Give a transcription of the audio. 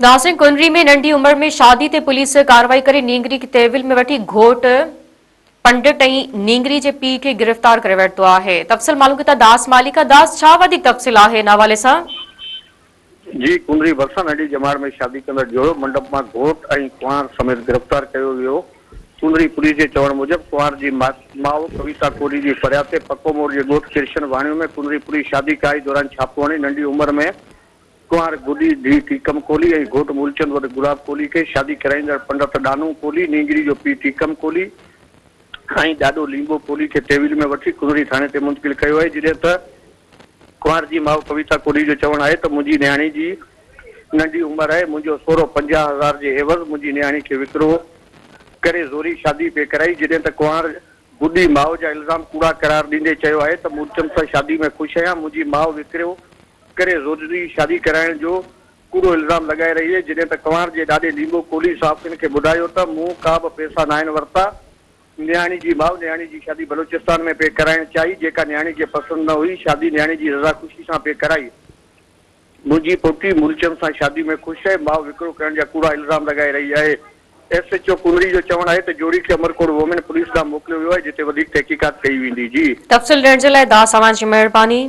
ناظرين ڪنري ۾ ننڍي عمر ۾ شادي تي پوليس ڪارروائي ڪري نينگري کي تحويل ۾ وٺي گهوٽ پنڊٽ ۽ نينگري جي پيء کي گرفتار ڪري ورتو آهي تفصيل معلوم ڪتا داس مالي کان داس ڇا وڌيڪ تفصيل آهي ان حوالي سان. جي ڪنري ڀرسان ننڍي ڄمار ۾ شادي ڪندڙ جوڙو منڊپ مان گهوٽ ۽ ڪنوار سميت گرفتار ڪيو ويو ڪنري پوليس جي چوڻ موجب ڪنوار جي ماء ڪويتا ڪولهي جي فرياد تي پڪو موڙ جي ڳوٺ ڪرشن واڻيو ۾ ڪنري پوليس شادي ڪائي دوران ڇاپو هڻي ننڍي عمر ۾ ڪنوار گڏي ڌيء ٽيڪم ڪولهي ۽ گهوٽ مولچند وٽ گلاب ڪولهي کي شادي ڪرائيندڙ پنڊت ڏانو ڪولهي، نينگري جو پيء ٽيڪم ڪولهي ۽ ڏاڏو لينبو ڪولهي کي تحويل ۾ وٺي ڪنري ٿاڻي تي منتقل ڪيو آهي جڏهن ته ڪنوار جي ماء ڪويتا ڪولهي جو چوڻ آهي ته منهنجي نياڻي جي ننڍي عمر آهي منهنجو سهرو 50 هزار جي عيوض منهنجي نياڻي کي وڪرو ڪري زوري شادي پئي ڪرائي جڏهن ته ڪنوار گڏي ماء جا الزام ڪوڙا قرار ڏيندي چيو آهي ته مولچند سان شادي ۾ خوش آهيان منهنجي ماء وڪرو ڪري زوري شادي ڪرائڻ جو ڪوڙو الزام لڳائي رهي آهي جڏهن ته ڪنوار جي ڏاڏي ليمو ڪولهي صحافين کي ٻڌايو ته مون ڪا به پئسا ناهن ورتا نياڻي جي ماء نياڻي جي شادي بلوچستان ۾ پئي ڪرائڻ چاهي جيڪا نياڻي کي پسند نه هئي شادي نياڻي جي رضا خوشي سان پئي ڪرائي منهنجي پوٽي مولچند سان شادي ۾ خوش آهي، ماء وڪرو ڪرڻ جا ڪوڙا الزام لڳائي رهي آهي. ايس ايڇ او ڪنري جو چوڻ آهي ته جوڙي کي عمرڪوٽ وومين پوليس ڏانهن موڪليو ويو آهي جتي وڌيڪ تحقيقات ڪئي ويندي. جي. تفصيل ڏيڻ جي لاء داس اوهان جي مهرباني.